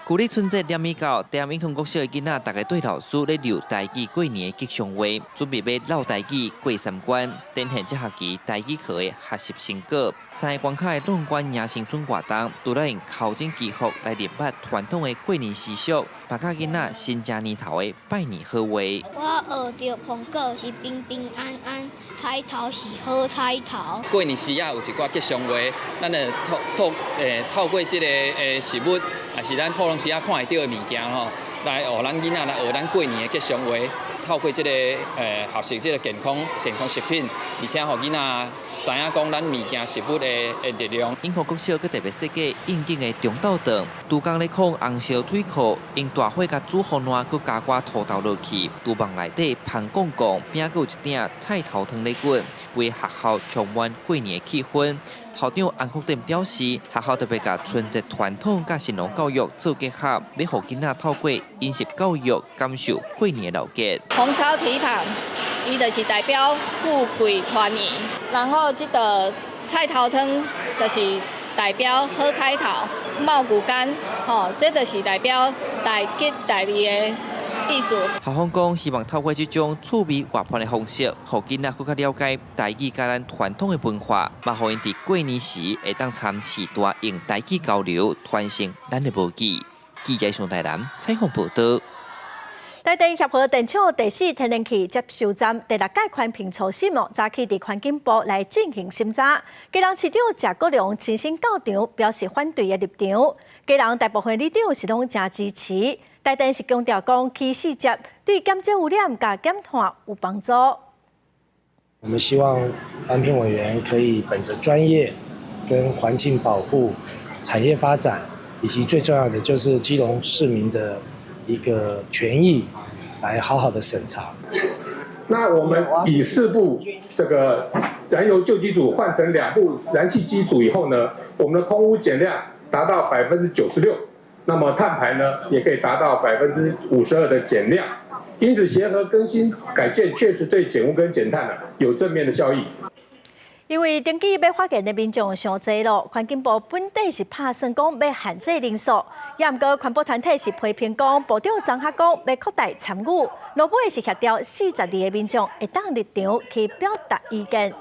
舊曆春節連暝到，台南永康國小的囡仔，逐家對老師咧溜台語過年的吉祥話，準備欲嘮台語過三關，展現這學期台語課的學習成果。三个關卡的挵關迎新春活動，除了用頭前祈福來認捌傳統的過年習俗，嘛教囡仔新正年頭的拜年好話。我學著蘋果是平平安安，彩頭是好彩頭。過年時啊，有一寡吉祥話，咱會透過這个食物，也是咱普通時啊看會著的物件吼，來予咱囡仔來學咱過年的吉祥話，透過這个學習這个健康食品，而且予囡仔知影講咱物件食物的力量。永康國小閣特別設計應景的中晝頓，廚工咧紘紅燒腿褲，用大火共煮予爛，閣加寡土豆落去，廚房內底芳摃摃，邊仔閣有一鼎菜頭湯咧滾，為學校充滿過年的氣氛。校長洪福典表示，學校特別共春節傳統佮食農教育做結合，欲予囡仔透過飲食教育感受過年的熱鬧。紅燒蹄膀，伊就是代表富貴團圓；然後這个菜頭湯就是代表好彩頭，茂谷柑，吼，這就是代表大吉大利的意思。校方講，希望透過這種趣味活潑的方式，予囡仔閣較了解台語佮咱傳統的文化，嘛予𪜶佇過年時會當參序大用台語交流，傳承咱的母語。記者上台南採訪報導。台電協和電廠第四天然氣接收站第六屆環評初審哦，早起佇環境部來進行審查。基隆市長謝國樑親身到場，表示反對的立場。基隆大部分里長是攏誠支持。台電是強調講，起四接對減少污染佮減碳有幫助。我們希望環評委員可以本着專業、跟環境保護、產業發展，以及最重要的就是基隆市民的一個權益，來好好的審查。那我們以四部這個燃油舊機組換成兩部燃氣機組以後呢，我們的空污減量達到96%，那麼碳排呢也可以達到52%的減量。因此，協和更新改建確實對減污跟減碳呢有正面的效益。因為登記欲發言的民眾傷濟咯，環境部本底是拍算講欲限制人數，也毋過環保團體是批評講部長張學光欲擴大參與，落尾是協調42個民眾會當入場去表達意見。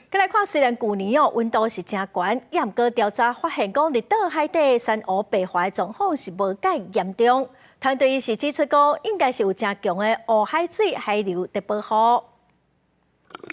閣來看，雖然舊年哦溫度是誠懸，也毋過調查發現講，綠島海底珊瑚白化的狀況是無蓋嚴重。團隊伊是指出講，應該是有誠強的烏海水海流佇保護。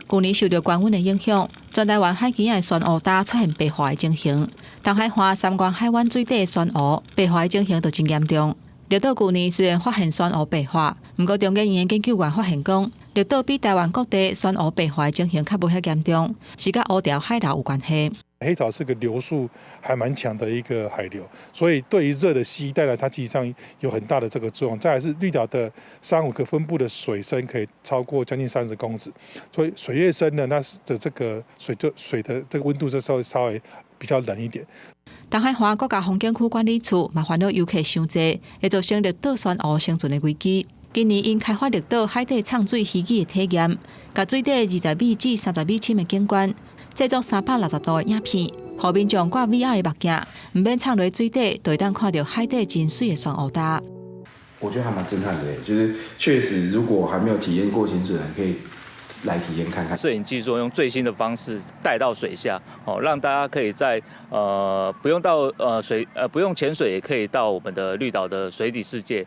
舊年受著高溫的影響，全台灣海墘仔的珊瑚礁出現白化的情形。東海岸三關海灣水底的珊瑚白化的情形就真嚴重。綠島舊年雖然發現珊瑚白化，毋過中研院的研究員發現講，綠島比台灣各地珊瑚白化的情形較無遐嚴重，是佮烏潮海流有關係。黑潮是個流速還蠻強的一個海流，所以對於熱的攜帶呢，它其實上有很大的這個作用。再來是綠島的珊瑚可分布的水深可以超過將近30公尺，所以水越深呢，那的這個水就水的這個溫度就稍微比較冷一點。東海岸國家風景區管理處嘛煩惱遊客傷濟，會造成綠島珊瑚生存的危機。今年𪜶開發綠島海底藏水魚魚的體驗，共水底20米至30米深的景觀，製作360度的影片，予民眾掛 VR 的目鏡，毋免藏佇水底，就會當看著海底真媠的珊瑚礁。我覺得還蠻震撼的，就是確實，如果還沒有體驗過潛水，可以來體驗看看。攝影技術用最新的方式帶到水下，哦，讓大家可以在不用到水不用潛水，也可以到我們的綠島的水底世界。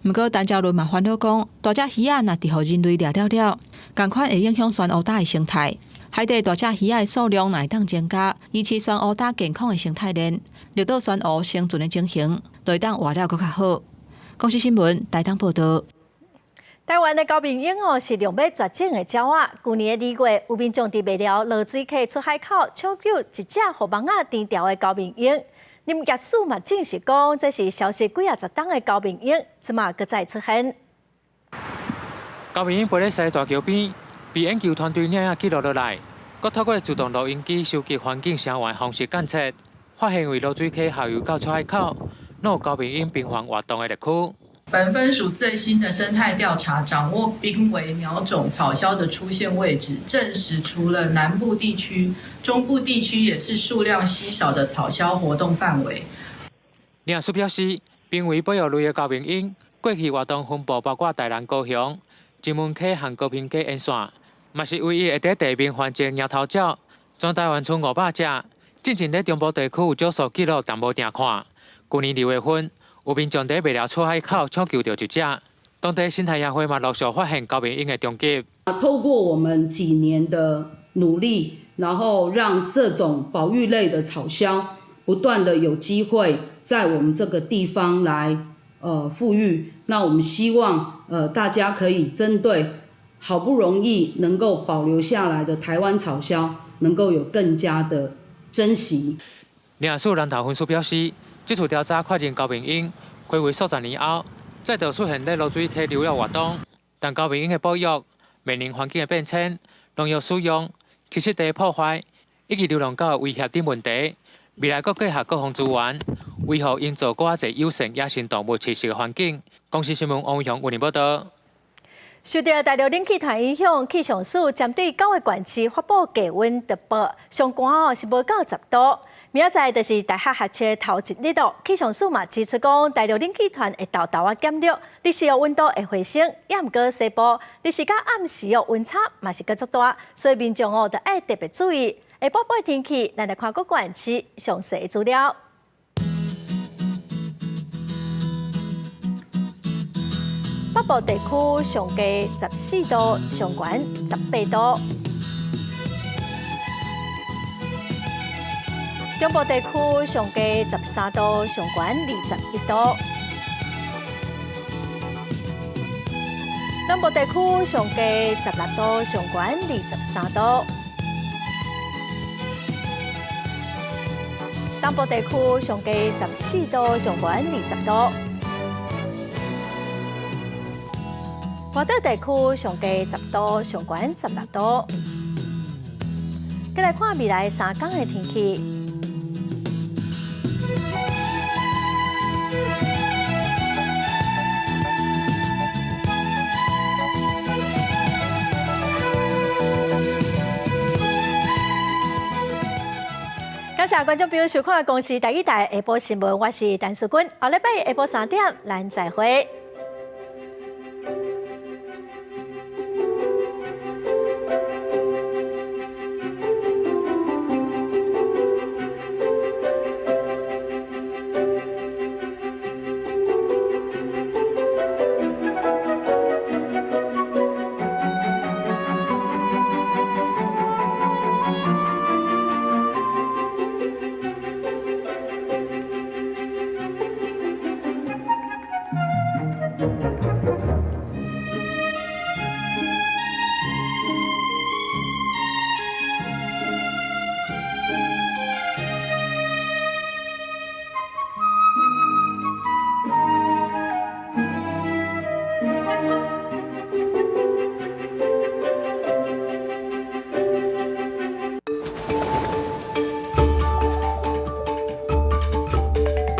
毋過，陳昭倫嘛煩惱講，大隻魚仔若佇予人類掠了了，仝款會影響珊瑚礁的生態。海底大隻魚仔的數量若會當增加，維持珊瑚礁健康的生態鏈，綠島珊瑚生存的情形就會當活了閣較好。公視新聞台東報道。台灣的高明鷹哦是量欲絕種的鳥仔。舊年的2月，有民眾佇麥寮濁水溪出海口搶救一隻予網仔纏牢的高明鷹。林業署嘛證實講，這是消失幾仔十冬的高明鷹，這馬閣再出現。高明鷹飛咧西大橋邊，被研究團隊領影記錄落來，閣透過自動錄音機收集環境聲源方式檢測，發現位濁水溪下游到出海口，攏有高明鷹頻繁活動的綠區。本分署最新的生態調查，掌握瀕危鳥種草鴞的出現位置，證實除了南部地區，中部地區也是數量稀少的草鴞活動範圍。林業署表示，瀕危保育類的高明鷹，過去活動分布包括台南、高雄、金門溪和高屏溪沿線，嘛是唯一會佇地面繁殖蠅頭鳥。全台灣賰500隻，進前佇中部地區有少數記錄，但無定看。舊年2月份，有民眾佇麥寮出海口搶救著一隻，當地生態協會嘛陸續發現高明鷹的蹤跡。透過我們幾年的努力，然後讓這種保育類的草鴞不斷的有機會在我們這個地方來復育。那我們希望大家可以針對好不容易能夠保留下來的台灣草鴞，能夠有更加的珍惜。林業署南投分署表示，這次調查確認高明鷹，睽違數十年後，再度出現佇濁水溪留鳥活動。但高明鷹的保育面臨環境的變遷、農藥使用、棲息地破壞以及流浪狗的威脅等問題。未來閣結合各方資源，維護營造閣較濟友善野生動物棲息的環境。公視新聞王偉雄報道。受著大陸冷氣團影響，氣象署針對九個縣市發布低溫特報，上寒哦是無到10度。明仔載就是大學學測頭一日咯。氣象署嘛指出講，大陸冷氣團會沓沓仔減弱，日時的溫度會回升，也毋過西部日時佮暗時哦溫差嘛是閣足大，所以民眾哦著愛特別注意。下晡晡天氣，咱來看各縣市詳細的資料。北部地區上低14度，上懸18度。中部地區上低13度，上懸21度。南部地區上低16度，上懸23度。東部地區上低14度，上懸20度。外島地區上低10度，上懸16度。閣來看未來3工的天氣。感謝觀眾朋友收看《公視台語台》下晡新聞，我是陳淑君。後禮拜下晡3點，咱再會。